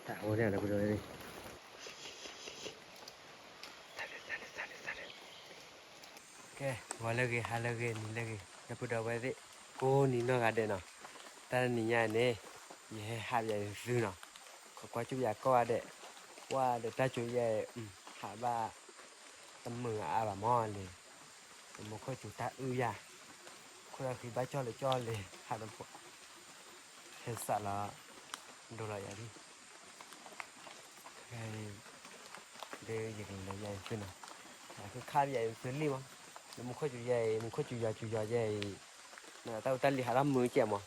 တၢ်အိၣ်န့ၣ်ဒီပုၢ်ဒီဝဲၢ်သ့ၣ်, ကဲ, ဂီၤလၢအဂ့ၤ ဟါလၢအဂ့ၤ နံၤလၢအဂ့ၤ ဒီပုၢ်ဒီဝဲၢ်သ့ၣ်, ကိးနံၤနီၢ်ဂၤဒဲးနီၤ, တၢ်တနံၤညါအံၤန့ၣ် ယဟဲဟးပယၤသုနီၤ, ခိးကွၢ်ကၠူၣ်ပယၤကိးဂၤဒဲး, ကွၢ်ဒီးတၢ်စူၤယဲအံၤ ဟးဘၣ် တမုာ်အါအါဘၣ်မးလံ, မူခိၣ်စူၤတၢ်အုၣ်ယၤ, ခိၣ်တၢ်ဃံဘၣ်ကၠီၣ်လၢကၠီၣ်လံ ဟးတဘိ, ဟဲစးလီၤ, ဒိလီၤယၤလံ ဒီးယကလဲၤယၤအံၤသုနီၤ, ယဃုခါဒီးယၤအံၤသုလံမး, လၢမူခိၣ်စူၤယဲအံၤ မူခိၣ်စူၤယွၤစူၤယွၤယဲအံၤ, တၢ်အိၣ်တၢ်လံၤဟးထီၣ်မုာ်ကဲးမး,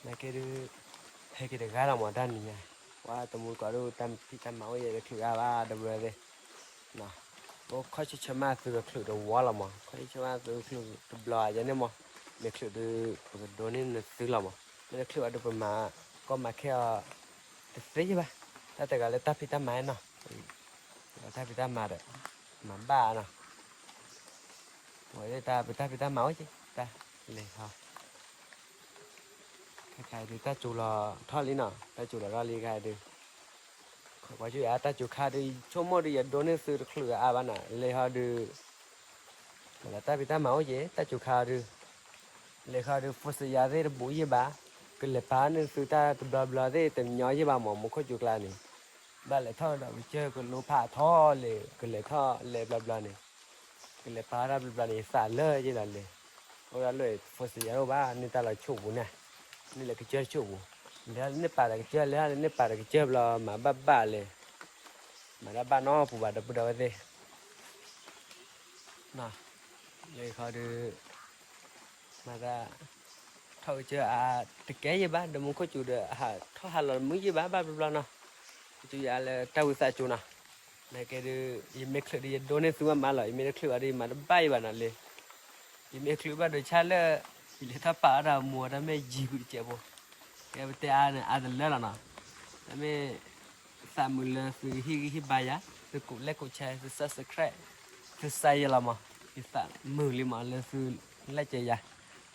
နာ်က့ဒုး, ဟဲက့ၤတဂၤလီၤမးတၢ်နံၤညါ, ပှၤတမူတကိးဒုး တၢ်ဖံးတၢ်မၤအိၣ်ယဲတချုးအါဘၣ် ဒီပုၢ်ဒီဝဲၢ်သ့ၣ် အိၣ်ခီၣ်ဆၢဆၢမးသုတချုးတဝီလီၤမး, ခီၣ်ဆၢဆၢမးသုချုးတဘျီယဲန့ၣ်မး, မ့ၢ်ချုးဒုး ပကဒိးန့ၢ်နသုလီၤမး, မ့ၢ်တချုးဘၣ်ဒုး ပမၤကီမၤခဲအီၤ တသ့ယဲဘၣ်, တၢ်တဂၤလၢတၢ်ဖံးတၢ်မၤနီၤ, တၢ်ဖံးတၢ်မၤဒီး မၤဘၣ်နီၤ, ဝဲဒၣ်တၢ်ဖံးတၢ်မၤအိၣ်က့ၤ တၢ်လဲၤဟီ ခဲခါဒုး တၢ်စူၤလီၤထီၣ်လံနီၤ, တၢ်စူၤလီၤထီၣ်လံခါဒုး, ခိးကွၢ်ကၠူၣ်ယၤ တၢ်စူၤခါဒုး ဆိကမိၣ်ဒုး ယဒိးန့ၢ်သုတချုးအါဘၣ်နီၤ, လဲၤဟီဒုး လၢတၢ်ဖံးတၢ်မၤအိၣ်က့ၤ တၢ်စူၤခါဒုး, လဲၤခါဒုး ဖိစယၤသ့ၣ်တဘူးယဲဘၣ်, ကလဲၤပာ်န့ၢ်သုတၢ်တဘျီဘျီသ့ၣ် တညီယဲဘၣ်မး မူခိၣ်စူၤကျါန့ၣ်, ဘၣ်လဲၤထီၣ်ဒီးကစၢၢ်ကလိဖးထီလဲၣ် ကလဲၤထီၣ်လဲၤဘျီဘျီန့ၣ် ကလဲၤပာ်တၢ်ဘျီဘျီန့ၣ် ယသးလၢယဲလီၤလဲၣ်, အိၣ်ဒၣ်လၢ ဖိစယၤတအိၣ်ဘၣ် န့ၢ်တၢ်လီၤဆူၣ်ပူၤန့ၣ်, န့ၢ်လၢကစၢၢ်ဆူၣ်ပူၤ, လဲၤန့ၢ်ပာ်ဒီးကစၢၢ် လဲၤန့ၢ်ပာ်ဒီးကစၢၢ်ဘျီ မၤဘၣ်ဘၣ်လဲၣ်, မၤတၢ်ဘၣ်နီတပူၤဘၣ် ဒီပုၢ်ဒီဝဲၢ်သ့ၣ်, လၢခီဒုး မၤတၢ် ထီၣ်ကစၢၢ်အါ တကဲယဲဘၣ် ဒီးမူခိၣ်စူၤဒီး ဟးထီၣ်ဟးလီၤမုာ်ယဲဘၣ် ဘၣ်ဘျီဘျီနီၤ, ကစူၤယၤလၢတၢ်ဝံသးစူၤနီၤ, နာ်က့ဒုး ယမ့ၢ်ချုးဒီး ယဒိးန့ၢ်သုမးမးလီၤ, ယမ့ၢ်တချုးဘၣ်ဒီး ယမၤတဘၣ်ယဲဘၣ်နီၤလၢ ယမ့ၢ်ချုးဘၣ်ဒီးဆါလၢ ယလဲၤထီၣ်ပာ်အီၣ်တၢ်မူတၢ်မ့ၢ်ယံၤကွံာ်တစဲးဖိ, ကဲပတဲအါန့ၣ် အါတလၢလီၤနီၤ, တၢ်မ့ၢ် သးမုာ်လၢသုဟ့ၣ်ဂံၢ်ဟ့ၣ်ဘါယၤ, သုကိး like ကိး share သု subscribe သုစါယဲလီၤမး, ယသးမုာ်လံမးလၢသု like ယၤ,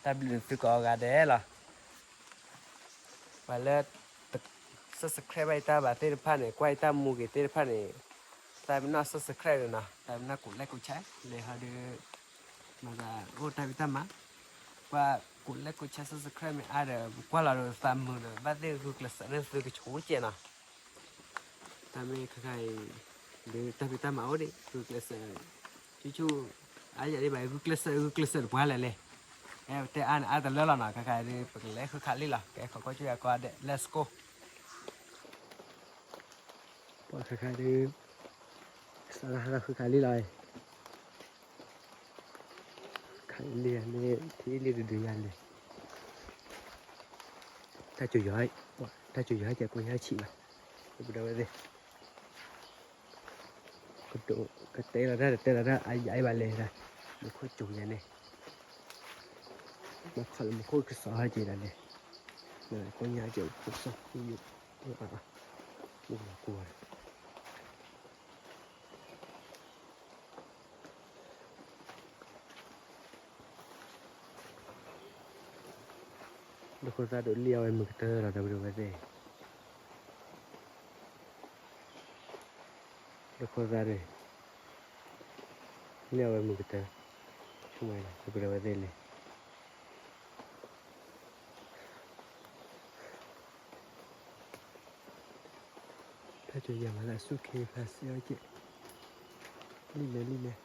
တၢ်ဘျုးသုကိးဂၤဒဲးလီၤ. ပှၤလၢ subscribe ဘၣ်ယတၢ်ဘၣ်သ့ၣ်တဖၣ်န့ၣ် ကွၢ်ယတၢ်မူက့ၤသ့ၣ်တဖၣ်န့ၣ်, သးပ့ၤနီၣ် subscribe ဒီးနီၤ, သးပ့ၤနီၣ်ကိး like ကိး share လဲၤဟီဒုး မၤသးအိၣ်တၢ်ဖံးတၢ်မၤ, ကွၢ်ကိး like ကိး share subscribe မ့ၢ်အါဒီး ပကွၢ်လီၤဒီးသးမုာ်ဒီး ဘၣ်သ့ၣ်ဂုာ်ကျဲးစၢးန့ၢ်သုကဆိကဲးနီၤ, တၢ်မ့ၢ်ခဲခါအံၤ ဒုးတၢ်ဖံးတၢ်မၤအိၣ်ဒံး ဂုာ်ကျဲးစၢး, ဆူၣ်ဆူၣ် အါယၤဒံးဘၣ် ဂုာ်ကျဲးစၢး ဂုာ်ကျဲးစၢးတပှၢ်လဲၣ်လဲၣ်, အဲ ပတဲအါန့ၣ်အါတလၢလီၤနီၤ, ခဲခါအံၤဒုး ပကလဲၤဃုခးလံလီၤ, ကဲခိးကွၢ်ကၠူၣ်ယၤကိးဂၤဒဲး let's go. ပှၤခဲခါဒုး စးလၢဟးထီၣ်ဃုခးလံလီၤ, ခးလံန့ၣ် ထံၣ်လံတဒုညါန့ၣ်, တၢ်စူၤယွၤ, တၢ်စူၤယွၤဟဲကဲကိးညါဆံးဘၣ်, ဒီပုၢ်ဒီဝဲၢ်သ့ၣ်, ကတဲလီၤတၢ် တဲလီၤတၢ် အယၤအံၤဘၣ်လဲၣ်ဒၣ်, မူခိၣ်စူၤယၤန့ၣ်, မၤခီလၢမူခိၣ်ကစီၣ်ဟဲက့ၤဒၣ်လဲၣ်, ကိးညါက့ၤမူခိၣ်ကစီၣ် မူခိၣ် ဒိခိၣ်သၣ်ဒိးလံၣ်အဝဲမုၢ်ကတၢၢ်လီၤ ဒီပုၢ်ဒီဝဲၢ်သ့ၣ်, ဒိခိၣ်သၣ်ဒိး လံၣ်အဝဲမုၢ်ကတၢၢ်, ဆိကမိၣ်ဒီပုၢ်ဒီဝဲၢ်သ့ၣ်လံ ဖဲကၠိယၤမၤလၢအစူၢ်ခ့ဖးစဲအီၤက့ၣ်, လံၣ်လဲၣ်လံၣ်လဲၣ်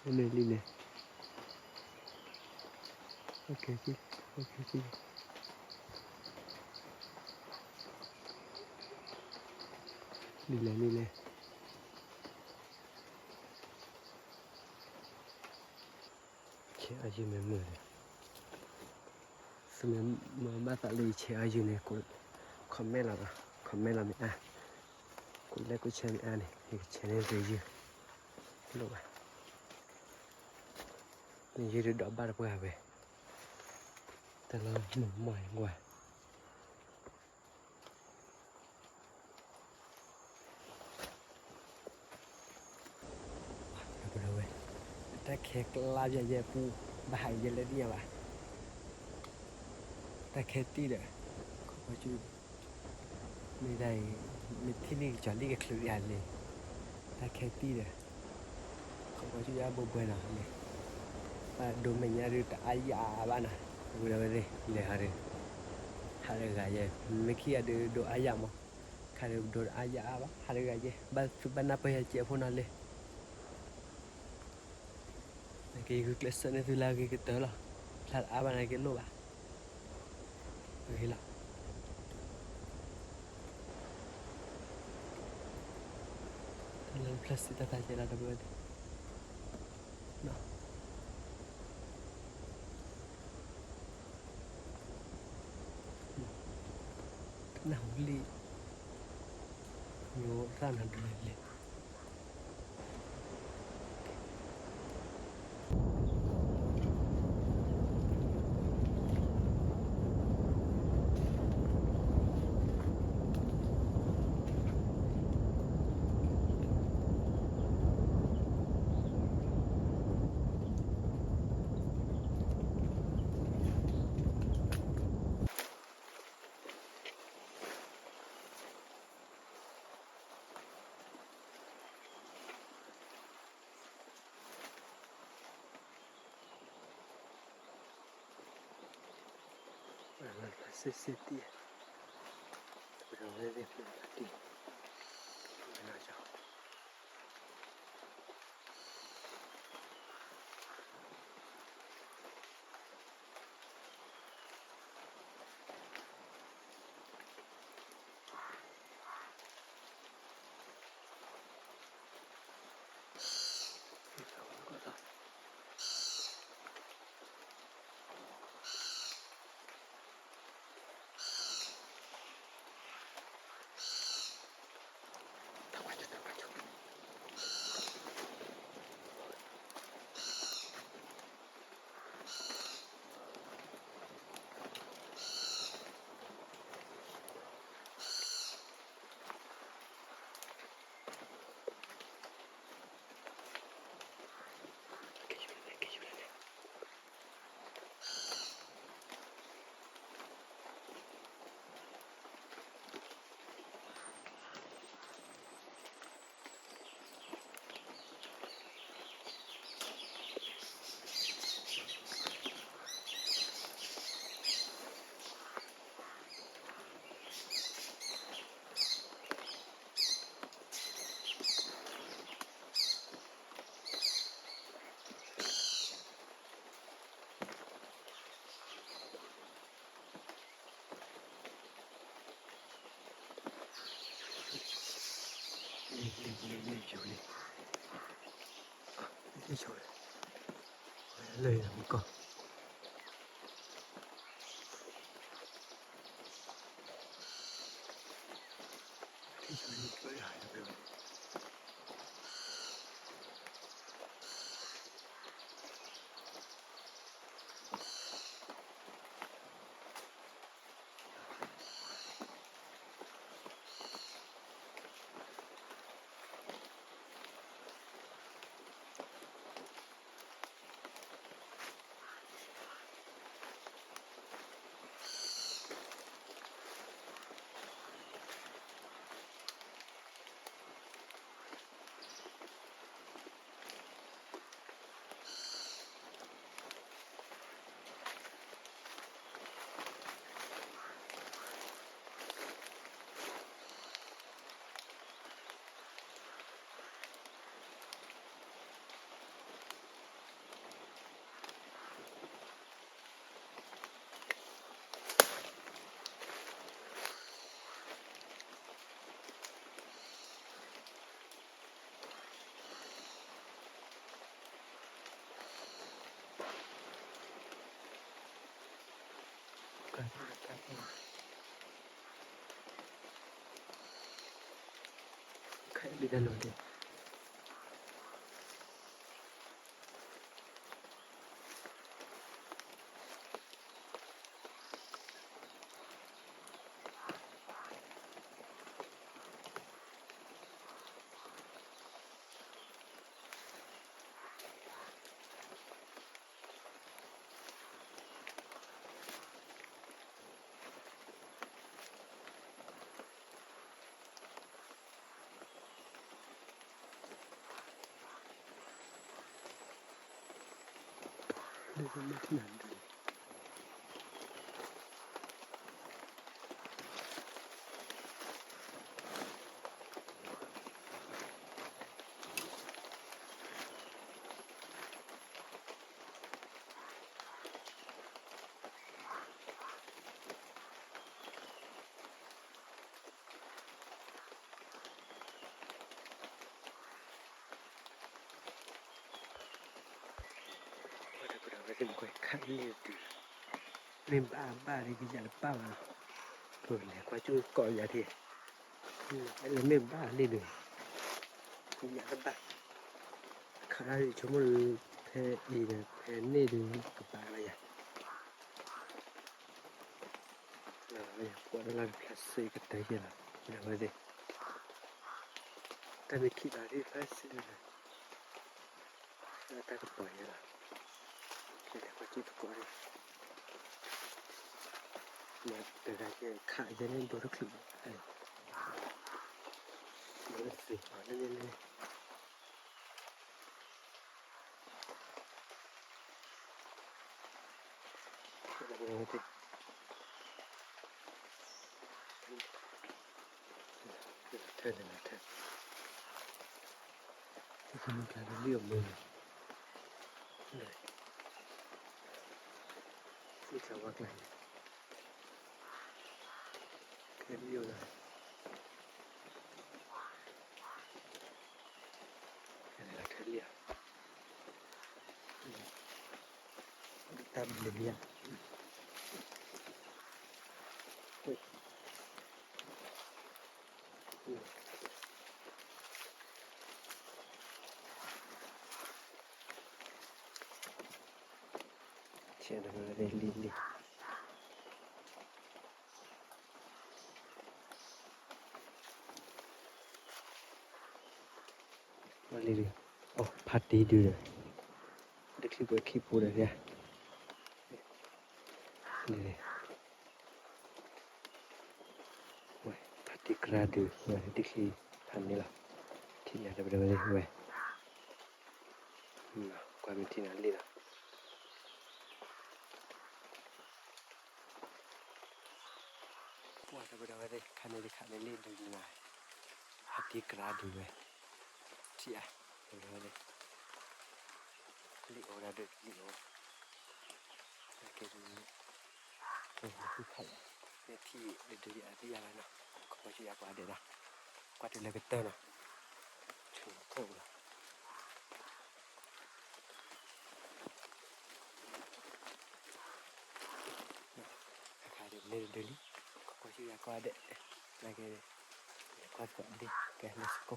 လံၣ်လဲၣ်လံၣ်လဲၣ်, လံၣ်လဲၣ်လံၣ်လဲၣ် ဆဲးအီၤယုာ်မ့ၢ်မုာ်န့ၣ်, သုမ့ၢ်မၤဘၣ်သးလၢယဆဲးအီၤယုာ်န့ၣ် comment လီၤ, comment လီၤမ့ၢ်အါ, ကိး like ကိး share မ့ၢ်အါန့ၣ် ယကဆဲးန့ၢ်သုယုာ်, လိၣ်ဘၣ်, နယုာ်ဒုးဒီးဘၣ်တပှၢ်ဝဲ, တၢ်လီၤမုၢ်မီၢ်ယကွၢ် တၢ်ခဲကျါယဲၢ်ပူ, ဘၣ်ဟးယဲၢ်လၢနံၣ်ညါဘၣ်, တၢ်ခဲတံၢ်ဒီး, ခီဖီဆူၣ်, မ့ၢ်တၢ်အံၤ, မ့ၢ်ထံၣ်လံကစီၤလံကချုးယၤလံ, တၢ်ခဲတံၢ်ဒီး, ခီဖီဆူၣ်ယါဘိဘွဲနီၤလံ, ပှၤဒိမဲာ်ညါဒုးတအါယၣ်အါဘၣ်နီၤ, ဝဲဒၣ်ဝဲသ့ၣ် လဲၤဟးဒုး, ဟးတဂၤယဲၢ်, မ့ၢ်ခံဂၤဒုးဒိးအါယၣ်မး, ခါဒုးဒိးတအါယၣ်အါဘၣ် ဟးတဂၤယဲၢ်, ဘၣ်သုဘၣ်နၢ်ပၢၢ်ယၤကဲးဖိနီၤလံ နက့ၤဂုာ်ကျဲးစၢးန့ၢ်သုလၢအဂ့ၤကတၢၢ်လီၤ, ဖျါတအါဘၣ်နက့ၤလိၣ်ဘၣ်, ဂ့ၤလီၤ, တၢ်လၢဖျၢၣ်စံးတၢ်သးကဲလီၤတဘျီ, နၢ်ဟူလံ, ယိၤသၣ်နၤဒ်လဲၣ် စ့စ့တံၢ်, တပဒီဝဲသ့ၣ်ဖျိတံၢ်, ဝဲလီၤယီၤ လၢယမူကီၢ် မ့ၢ်ထံၣ်နၤဒုး ခးန့ၢ်ဒုး မ့ၢ်ဘၣ်ဘၣ်လၢကယၤတဘၣ်ဘၣ်လီၤ. ပလဲၤကွၢ်ကၠူၣ်ကိးယၤထံၣ် လၢမ့ၢ်ဘၣ်လံဒုး ကယၤတဘၣ် ခးဒုးဆိကမိၣ်ဒုး ဖဲအံၤဒီး ဖဲန့ၣ်ဒုး ကဘၣ်လီၤယၤ လၢပှၤလၢ်လၢ်ဖျါစ့ကတၢၢ်ယဲလီၤ ဝဲသ့ၣ် တၢ်မ့ၢ်ခံးဘၣ်သ့ၣ်ဖျါစ့လီၤ တၢ်ကပီၤယဲလီၤ ကဲလဲၤကွၢ်ကၠူၣ်သကိးန့ၣ် မ့ၢ်တဂၤကဲခးယဲန့ၣ် ဒိတချုးဘၣ် ဒိတသ့ဘၣ်န့ၣ်န့ၣ်န့ၣ် ထဲန့ၣ်လီၤထဲ မ့ၢ်ကျါလံအမုၢ်န့ၣ် မ့ၢ်ကျါဝါကျါန့ၣ် ခဲမံၤအိၣ်လီၤ ခဲလီၤ တၢ်ဘျုးယၤ ဆဲးလီၤလံလံ လံလံ အိၣ်ဖးတံၢ်ဒုးဒီး တချံပှဲၤခံဖိဒီး လံလံ ဝဲ ဖးတံၢ်ကြါဒုး ဝဲတချံဖးန့ၣ်လီၤ ထံၣ်ညါတပဒဝဲလံဝဲ ကွၢ်မ့ၢ်ထံၣ်နၤလံလီၤ ပှၤတပဒဝဲသ့ၣ် ခါန့ၣ်တခါန့ၣ်လံဒုးနၤ ဖးတံၢ်ကြါဒုးဝဲ ထံၣ်ဧါ တပဒဝဲသ့ၣ် လံၣ်အိၣ်ဒၣ်ဒုး လံၣ်အိၣ် ကဲဒုး ကဲဒုး ဖးယၤ မ့ၢ်ထံၣ်ဒုးယၤသ့ၣ်ယၤလီၤနီၤ ခီပီဆူယၤကွၢ်ဒဲးနီၤ ကွၢ်တုၤလၢကတၢၢ်နီၤ ဆိးခိၣ်လီၤ ခါခါဒ်န့ၣ်ဒ်လံ ကွၢ်ကွၢ်ဆူယၤကွၢ်ဒဲး နာ်က့ ကွၢ်သကိးဒ် ကဲ let's go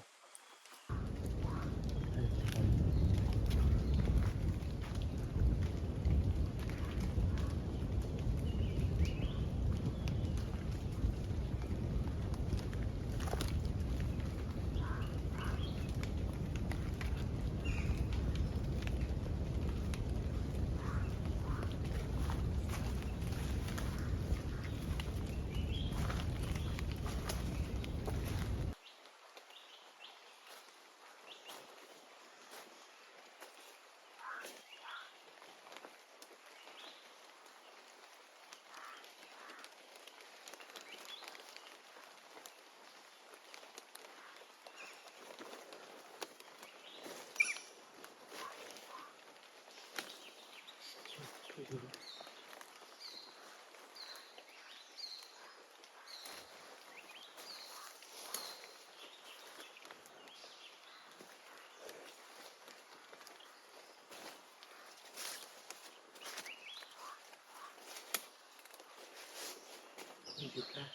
ယူၤဖျါ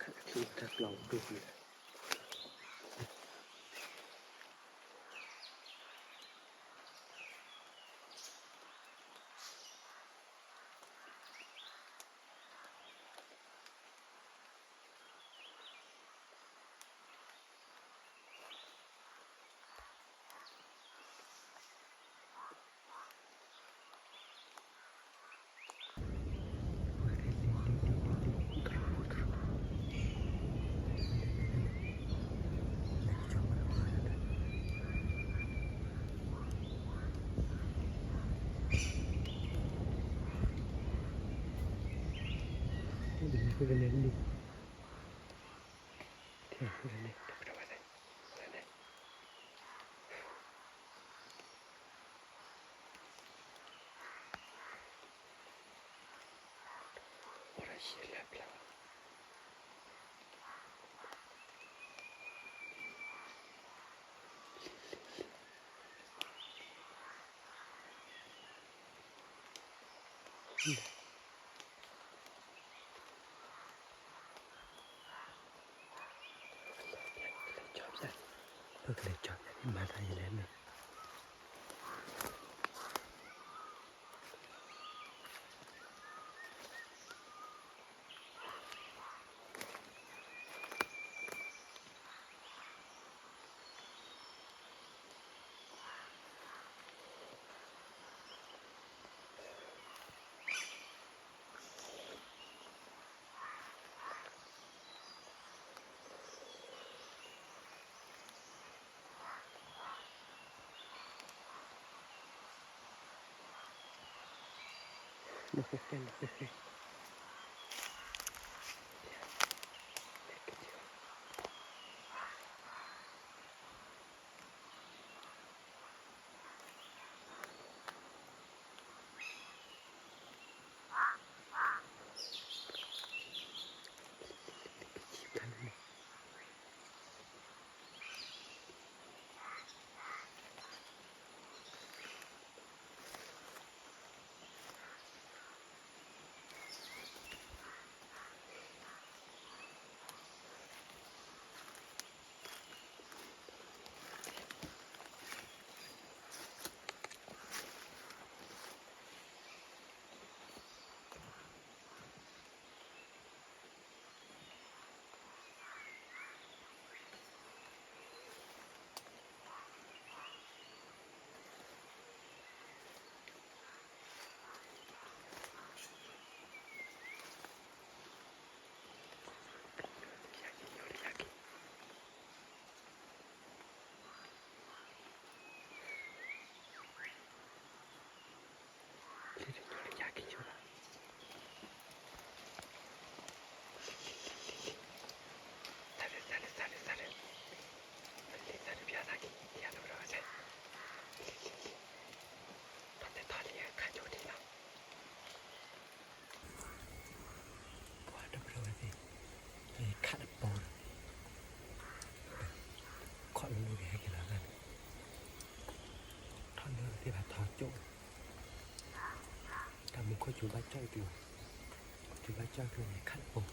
ခးချူတၢ်ပျီဒိၣ်ဖဲလဲၣ်. ကလဲၤလံ, ထဲန့ၣ် တပတဝဲလဲၣ်, လဲၤလဲၣ်. အိၣ်ဒီးယံၤလၢပျၢၤဘၣ်. ပကလဲၤကၠီပျၢ်, မၤသးယလဲၣ်န့ၣ်. လံတညီလၢယၤက့ၤဆိဘၣ်. လံလံလံလံလံ, သးဒုးသးဒုးသးဒုးသးဒုး, လံသးဒုးပျၢ်သးက့ၤ ယၤလၢပဒီးဝဲ, လံလံလံ, ထီၣ်တဲထီၣ်လံခါကၠိဒံးလီၤ. ပှၤတပရၢဝဲသ့ၣ်, လၢယခးတပိၤဒီး, ခီၣ်လၢလၢကဟဲက့ၤလီၤသးန့ၣ်, ထီၣ်လၢသ့ၣ်ဘၣ်ထီၣ်ကၠိ, တၢ်မူခိၣ်ကၠိဘၣ်ကၠီၣ်အံၤတုၤ, ကၠိဘၣ်ကၠီၣ်တုၤန့ၣ်ခးတပိၤ,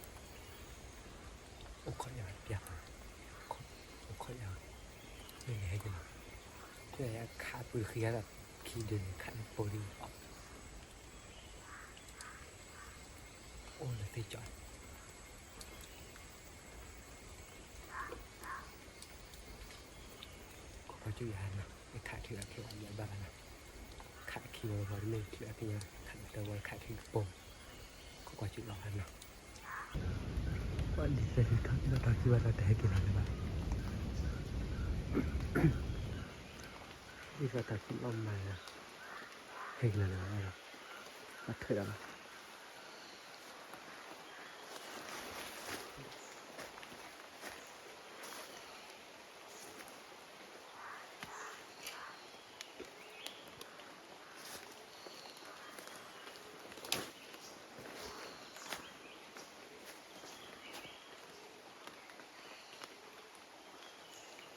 အိၣ်ခီၣ်ယၤတပျၢ်, အိၣ်ခီၣ်ယၤ, လၢကဟဲက့ၤလီၤ, လၢယခးပုၢ်ဃံဂၤဒီး, ခံဒုးန့ၣ်ခးတပိၤဒံး, အိၣ်လၢသ့ၣ်ကၠီၣ် ကွၢ်ကွၢ်ကၠူၣ်ယၤနီၤ, ယခးချုးအီၤချုးအီၤယဘၣ်ဘၣ်နီၤ, ခးခံဝီဝီတမ့ၢ်ချုးအီၤသ့ၣ်ညါ, ခးတဝီခးချုးတပိၤ, ကွၢ်ကွၢ်ကၠူၣ်လီၤဘၣ်နီၤ. ပှၤလံၤသဲးလံၤထီၣ်ကံၣ်လီၤထီၣ်ကံၣ်ဘၣ်ဒီးတဟဲက့ၤလီၤလၢၤဘၣ်, လံၤသဲးထီၣ်ကံၣ်လီၤမၤလီၤ, ဟဲက့ၤလီၤလၢၤဘၣ်, ဘၣ်ထွဲဒီးလီၤ.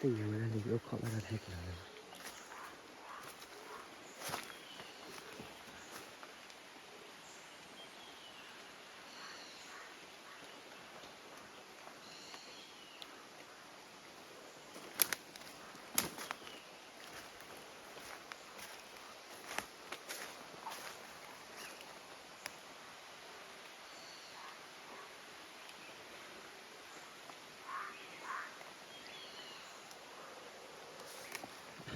သ့ၣ်ညါဝဲဒၣ်လံ ယအိၣ်ခိးဘၣ်ဒီးတဟဲက့ၤလီၤလၢၤဘၣ်. တ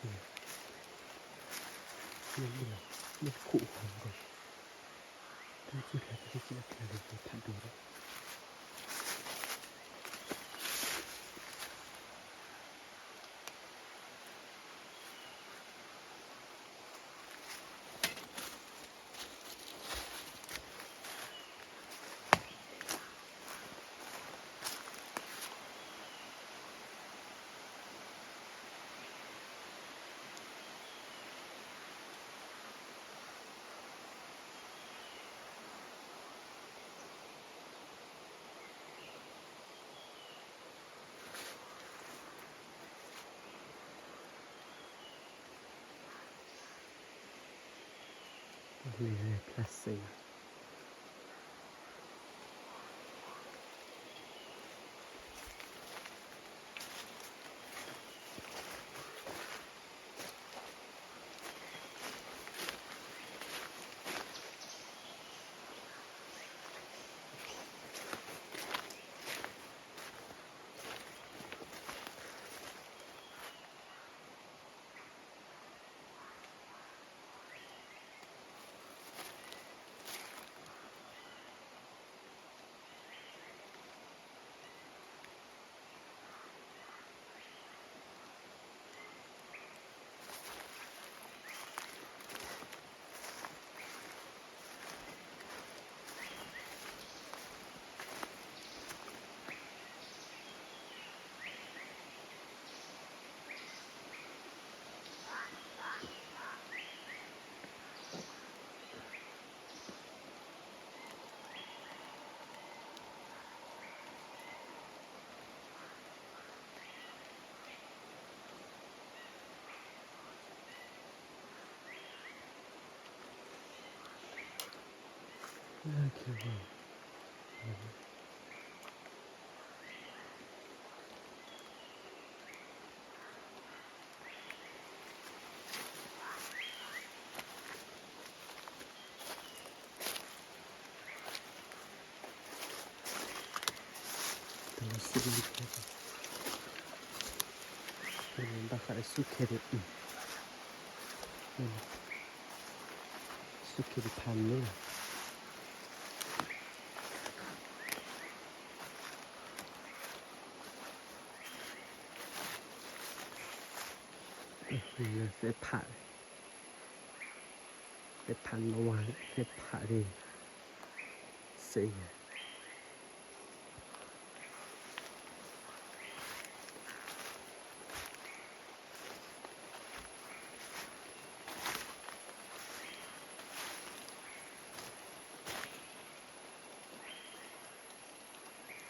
မ့ၢ်လၢ မ့ၢ်တခိၣ်အိၣ်ခီမ့ၢ်ကီၢ်, တၢ်စုၣ်ချါ တၢ်စုၣ်ချါန့ၣ် ဖးဒိၣ်ဒီး လဲၤလဲၤဖျါစဲးယၤ. တၢ်ဆူၣ်ခဲ, ဘၣ်ဃးဒီးဆူၣ်ခဲဒၣ်အံၤ, ဆူၣ်ခဲဒၣ်ဖးန့ၣ်လီၤ. သ့ၣ်ဖး, သ့ၣ်ဖးနီၢ်ဝါ, သ့ၣ်ဖးဒ် စ့ယဲ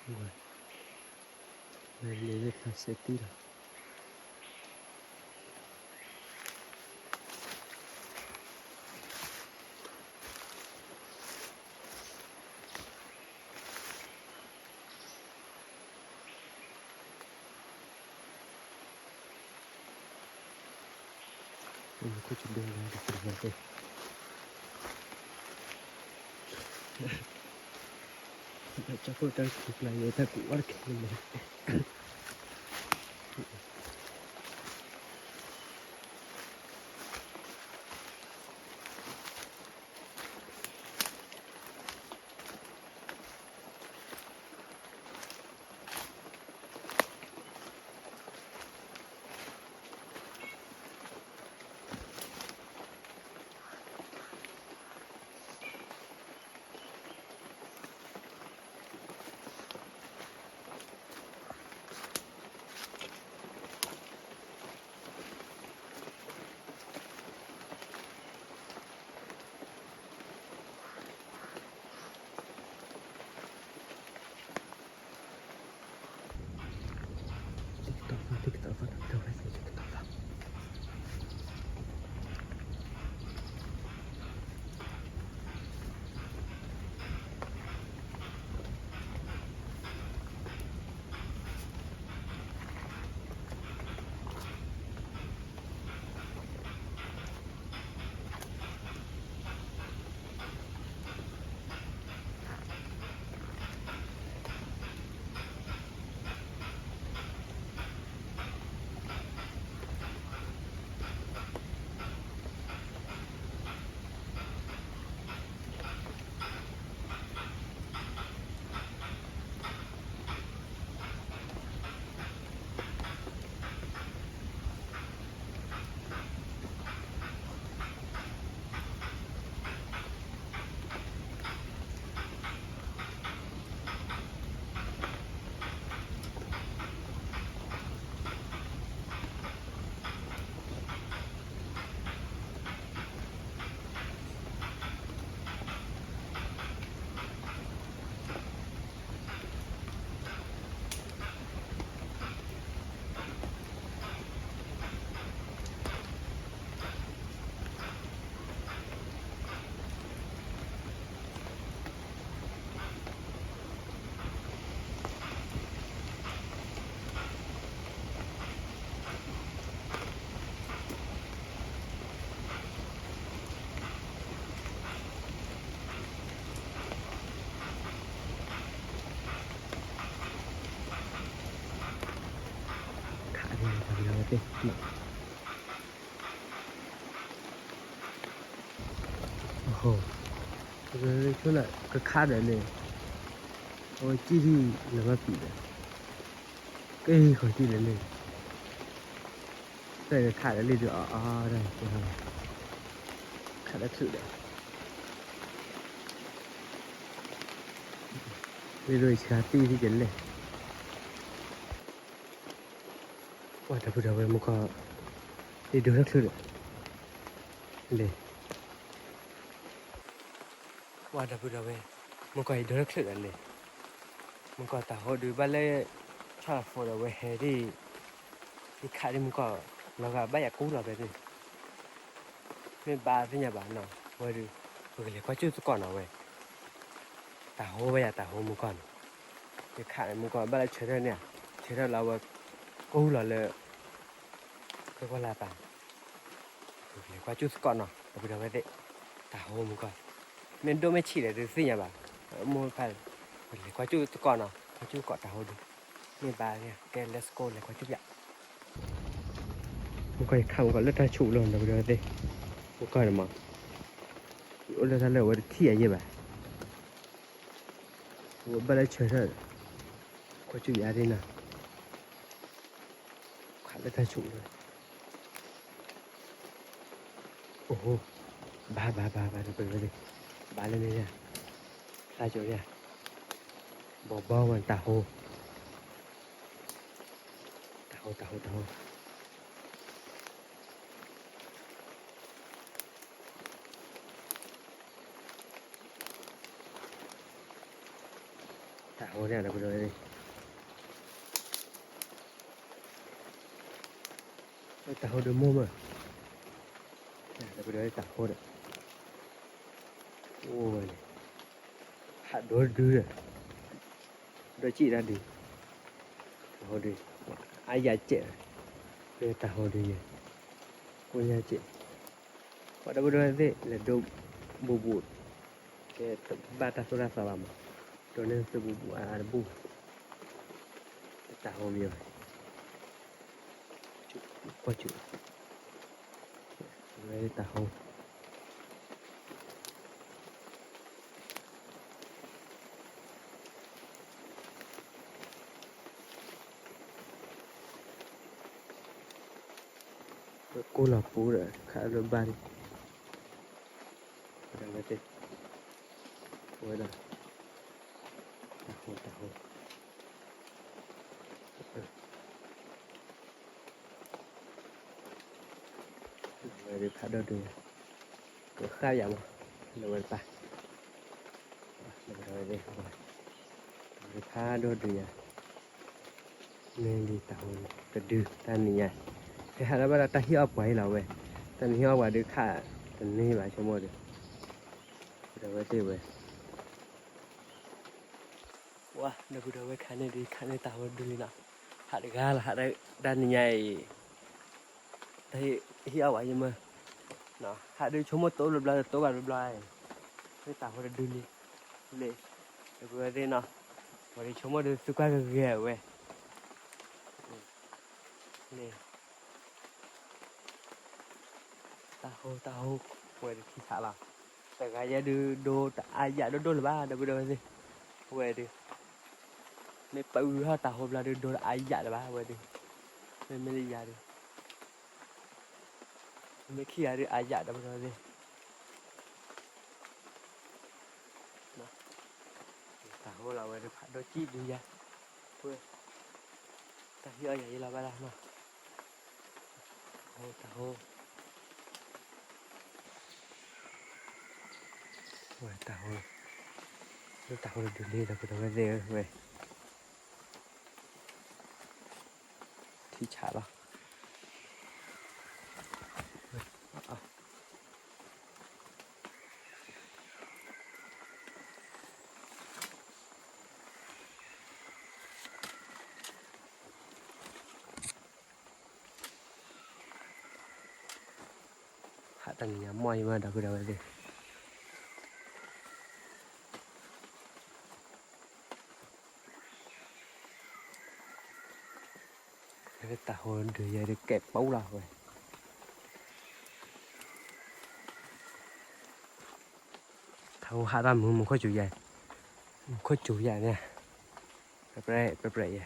ၢ် ဝဲန့ၣ်လၢဖျါစဲးတံၢ်လီၤ. ခိၣ်ဆဒိၣ်လၢတပှဲၤဝဲသ့ၣ်, တၢ်ကီတၢ်ခဲကျါယဲ တၢ်ကူၣ်အီၣ်တခဲန့ၣ်. တၢ် သ့ၣ်, အဃိ ဆိလၢကခးဒီးန့ၣ် အဝဲကံၣ်ထံၣ်လၢဘၣ်ပံၤဒီး က့ၤဃီၤကံၣ်လၢန့ၣ် တၢ်ကခးဒီးလံဒုးအီၣ်အီၣ်တၢ် ခးတချုးဒီး လံဒိဆှါတံၢ်ထံၣ်ကလဲၣ် ပှၤဒီပုၢ်ဒီဝဲၢ်မုၢ်ကီၢ် ဒ်ဒိတချုးဒီး လံ ပှၤဒီပုၢ်ဒီဝဲၢ် မုၢ်ကီၢ်အံၤဒိတချုးဒီးလံ မုၢ်ကီၢ်တၢ်ဟိဒုးဘၣ်လၢ ဆီၣ်လီၤဖိဒီးဝဲဟဲဒ် ယခးဒ်မုၢ်ကီၢ် လီၤဂာ်ဘၣ်ယၤကူလီၤဖဲန့ၣ် မ့ၢ်ဘါသ့ၣ်ညါဘၣ်နီၤ ဝဲဒုး ပကလဲၤကွၢ်ကၠူၣ်သကိးနီၤဝဲ တၢ်ဟိဝဲယၤတၢ်ဟိမုၢ်ကီၢ်န့ၣ် ယခးမုၢ်ကီၢ်ဘၣ်လၢဆၢထၢၣ်န့ၣ် ဆၢထၢၣ်လၢအဝဲ ကူလီၤလၢ ကကွၢ်လၢ်ပာ် ပကလဲၤကွၢ်ကၠူၣ်သကိးနီၤ ဒီပုၢ်ဒီဝဲၢ်သ့ၣ် တၢ်ဟိမုၢ်ကီၢ် မ့ၢ်ဒိၣ်မ့ၢ်ဆံးဒီးဒုးသ့ၣ်ညါဘၣ် မိၢ်ဖး ပလဲၤကွၢ်ကၠူၣ်သကိးနီၤ ကွၢ်ကၠူၣ်သကိးတၢ်ဟိဒုး မ့ၢ်ဘါကဲ let's go လဲၤကွၢ်ကၠူၣ်ယၤ မုၢ်ကီၢ်ယခးမုၢ်ကီၢ်လၢတၢ်ဆူၣ်လီၤ ဒီပုၢ်ဒီဝဲၢ်သ့ၣ် မုၢ်ကီၢ်န့ၣ်မး ယအိၣ်လၢတၢ်လၢာ်ဝဲတထံၣ်အယဲၢ်ဘၣ် ဝဲဘၣ်လၢဆၢထၢၣ် ကွၢ်ကၠူၣ်ယၤဒ်နီၤ ခးလၢတၢ်ဆူၣ်လီၤ အိၣ် ဘါဘါဘါဘါ ဒီပုၢ်ဒီဝဲၢ်သ့ၣ် ဘါလၢန့ၣ်ယၤ ဖျါကၠီယၤ ဘီဘီဝဲတၢ်ဟိ တၢ်ဟိ တၢ်ဟိ တၢ်ဟိ တၢ်ဟိန့ၣ် ဒီပုၢ်ဒီဝဲၢ်သ့ၣ် တၢ်ဟိဒုးမိၢ်မး ဒီပုၢ်ဒီဝဲၢ်သ့ၣ် တၢ်ဟိဒီး အိၣ်ဝဲန့ၣ် ဟးဒိဒုဒီး ဒီးစံၣ်တၢ်ဒုး တၢ်ဟိဒုး အါယၤစဲး လၢတၢ်ဟိဒုးယဲၢ် ကိညါစဲး ပှၤဒီပုၢ်ဒီဝဲၢ်သ့ၣ် လဲၤဒိဘူးဘူး ကဲတဘၣ်တၢ်သိၣ်တၢ်သီဘၣ်မး ဒိးန့ၢ်သုးဘူးဘူးအါအါတဘူၣ် တၢ်ဟိမံၤ ကွၢ်စူၣ် ဝဲတၢ်ဟိ ကိၢ်လီၤပူၤဒီး ခးလၢဘၣ်န့ၣ် ပဒီးဝဲသ့ၣ် ဝဲဒၣ် တၢ်ဟိ တၢ်ဟိ ဝဲဒၣ်ဖးဒိၣ်ဒုးယၤ ကဃၣ်ယၤမး လၢဝဲတပၤ လၢဝဲဒၣ် ဖးဒိၣ်ဒုးယၤ မ့ၢ်လံတၢ်ဟိတဒု တၢ်နံၤညါ ဟဲဟးလၢဘၣ်ဒီးတၢ်ဟံၣ်အီၣ်ပှၤအံၤလီၤဝဲ တၢ်နံၤဟံၣ်အီၣ်ပှၤဒုးခး တန့ၢ်ဘၣ်ဆိကမိၣ်ဒီး ဒီးဝဲသ့ၣ်ဝဲ ဝါ ဒီပုၢ်ဒီဝဲၢ်ခါန့ၣ်ဒုး ခါန့ၣ်တၢ်ဟိဒုးလံနီၤ ဟးတဂၤလီၤ ဟးတၢ်နံၤညါအံၤ တၢ်ဟံၣ်အီၣ်ဝဲယမၢ ဟးဒုးဆိကမိၣ်တိဘျီဘျီ တိဘၣ်ဘျီဘျီ မ့ၢ်တၢ်ဟိတဒုလံ လံ ဒီပုၢ်ဒီဝဲၢ်သ့ၣ်နီၤ ပှၤဒုးဆိကမိၣ်ဒုးသုကွၢ်ဂ့ၤဂ့ၤဝဲ လံ တၢ်ဟိ တၢ်ဟိ ဝဲဒုးထံဆးလီၤ တဂၤယဲဒုးဒိတအါယၣ်ဒိၣ်ဒိၣ်လၢၤဘၣ် ဒီပုၢ်ဒီဝဲၢ်သ့ၣ် ဝဲဒုး မ့ၢ်ပှၤအုၣ်ဟီၣ်တၢ်ဟိဘျီဒုးဒိတအါယၣ်လၢၤဘၣ် ဝဲဒုး မ့မ့ၢ်လၢယၤဒုး မ့ၢ်ခံဂၤဒုးအါယၣ် ဒီပုၢ်ဒီဝဲၢ်သ့ၣ် တၢ်ဟိလီၤဝဲဒုးဖးဒိၣ်ကံၣ်ဒုးယၤ ပှဲၤ တၢ်ဟံၣ်အီၣ်ယၤယဲလီၤဘၣ်လၢနီၤ တၢ်ဟိ တၢ်ဟိ ဝဲတၢ်ဟိ လၢတၢ်ဟိတဒုလံ ဒီပုၢ်ဒီဝဲၢ်သ့ၣ်ဧၢ ဝဲ ထံဆးလီၤ ဟးတၢ်နံၤညါမီၢ်ယမၢ ဒီပုၢ်ဒီဝဲၢ်သ့ၣ် တၢ်ဟိဒုးယဲဒုးကဲးပူလီၤဝဲ, တၢ်ဟိဟးတၢ်မုာ် မူခိၣ်စူၤယဲ, မူခိၣ်စူၤယဲန့ၣ်, ပြဲၣ်ပြဲၣ်ယဲ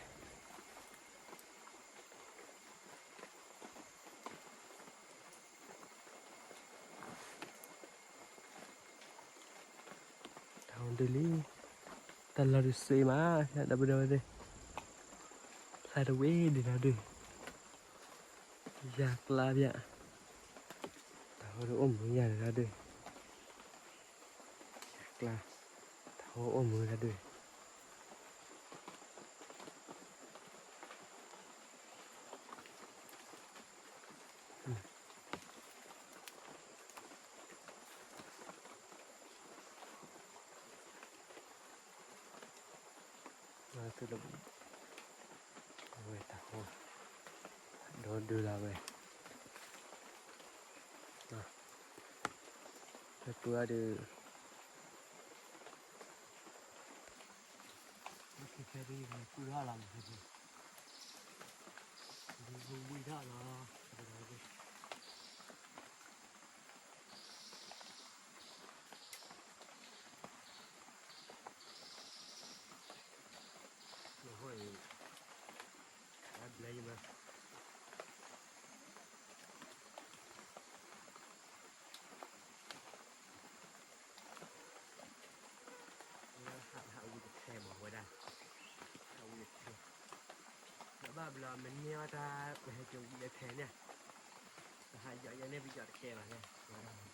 တၢ်ဟိဒုးလံ, တၢ်လီၢ်ဒုးစ့မး, ဒီပုၢ်ဒီဝဲၢ်သ့ၣ်, ဖျါတဝ့ၢ်ဒံးနီၤဒုး, ယၤကျါဖၣ်, တၢ်ဟိဒုးအိၣ်မုာ်ယၤန့ၣ်နီၤဒုး, ယၤကျါ, တၢ်ဟိအိၣ်မုာ်နီၤဒုး သုလၢ, အဝဲတၢ်ဟိ, ဒီဒုလီၤဝဲ, လၢပှၤဒီး, လၢခံဖဲဒ်ယမ့ၢ်ပှၢ်ထီၣ်လီၤမး, ဒ်ဝံထီၣ်လီၤ, အံၤ, ဘျဲယမး, ဟးဝံတထဲမးဝဲဒၣ်, ဟးဝံတထဲ, ဒီးဘၣ်ဘျီမ့ၢ်န့ၢ်အီၣ်တၢ် ပဟဲက့ၤဝံလၢထဲန့ၣ်, ပဟးယီၤယဲန့ၣ် ပယီၤတကဲဘၣ်န့ၣ်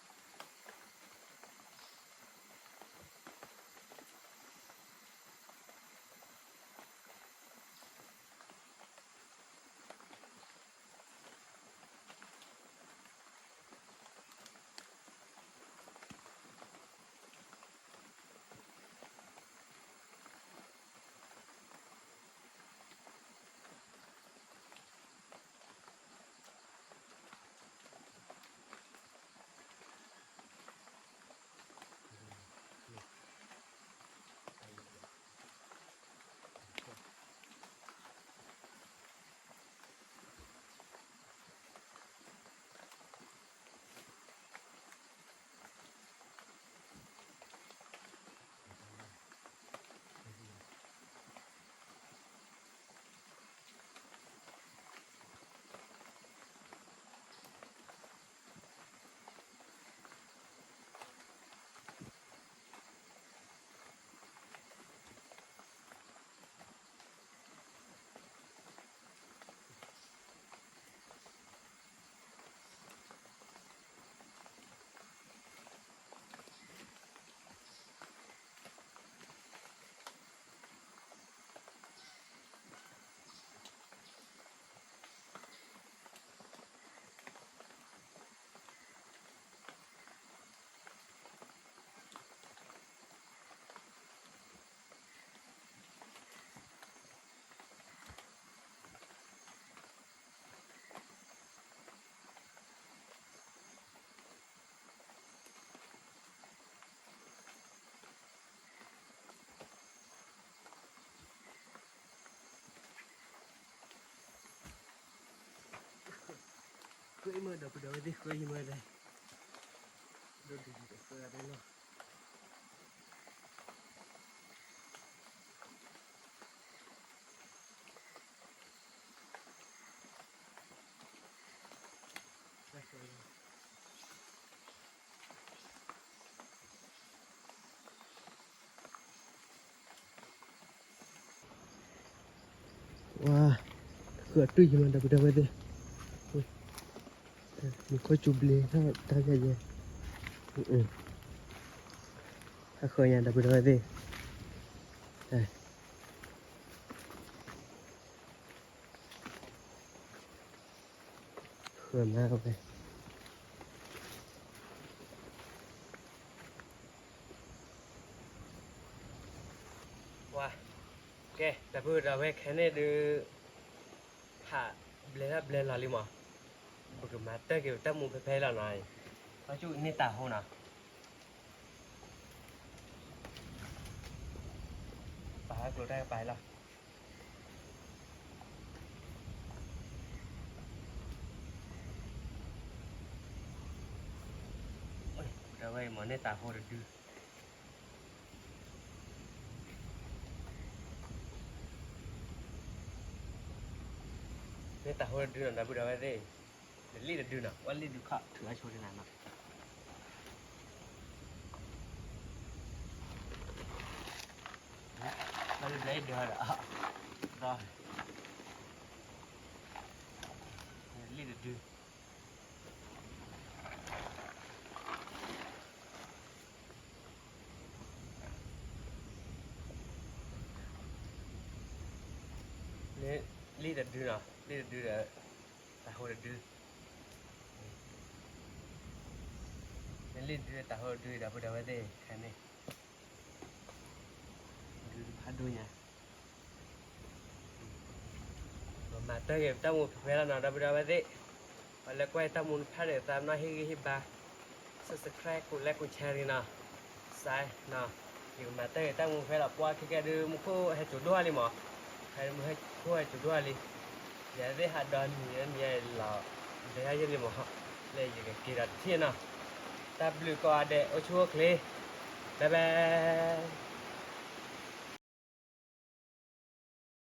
ဃ့မၢဒီပုၢ်ဒီဝဲၢ်သ့ၣ် ဃ့ယမၢဒီး, ဒိၣ်ဒိၣ်ယံၤတဃ့ဂၤဒဲးလီၤ. ဝါ, ဃ့အတုၢ်ယမၢဒီပုၢ်ဒီဝဲၢ်သ့ၣ်, မူခိၣ်စူၤဘျ့တၢ်ယဲၢ်ယဲၢ်, အဃ့ညါဒီပုၢ်ဒီဝဲၢ်သ့ၣ် ဃ့မၤဝဲ, ဝါ, ကဲ ဒီပုၢ်ဒီဝဲၢ်ခဲန့ၣ်ဒုး ဟးဘျဲၣ်ထီၣ်ဘျဲၣ်လီၤလံမး, ပကမၤတၢ်က့ၤပတၢ်မူဖဲဖဲလီၤနီၤ, အီၣ်ဆူၣ်န့ၢ်တၢ်ဟိနီၤ, ပာ်ကျိၤတၢ်ကပၤလီၤ. ဝဲအံၤမ့ၢ်န့ၢ်တၤဟိတဒု, န့ၢ်တၤဟိတဒုနီၤ ဒီပုၢ်ဒီဝဲၢ်သ့ၣ်, လံၣ်တဒုနီၤ ဝဲလံၣ်ဒုခီၣ်ထုးအဆိန့ၣ်နီၤ, ဘၣ်လၢဘျဲအံၤဒုဒီး, လံၣ်တဒု လံၣ်တဒုနီၤ လံၣ်တဒုဒီး, တၤဟိတဒု, လံၣ်တဒုတၤဟိတဒုဒီပုၢ်ဒီဝဲၢ်သ့ၣ်ခဲန့ၣ်, ဒုတဖးဒိၣ်ညါ ပမၤတၢ်ဂ့ၤတၢ်မူဖဲဖဲလီၤနီၤ ဒီပုၢ်ဒီဝဲၢ်သ့ၣ်, ပှၤလၢကွၢ်တၢ်မူတဖၣ်န့ၣ် သးပ့ၤနီၣ်ဟ့ၣ်ဂံၢ်ဟ့ၣ်ဘါ, subscribe ကိး like ကိး share နီၤ, စဲနီၤ, ယကမၤတၢ်ဂ့ၤတၢ်မူဖဲလီၤ ပှၢ်ခဲကဲဒုး မူခိၣ်ဟဲစိၤဒိၣ်လံမး, ဟဲမူခိၣ်ဟဲစိၤဒိၣ်လံ, ယသ့ၣ်ဟးဒီးနံၤနံၤလီၤ, ဒဲယါယဲလံမး, လၢယကက့ၤဒီးတထံၣ်နီၤ, တၢ်ဘျုးကိးဂၤဒဲး အိၣ်ဆူၣ်အိၣ်ချ့, bye bye.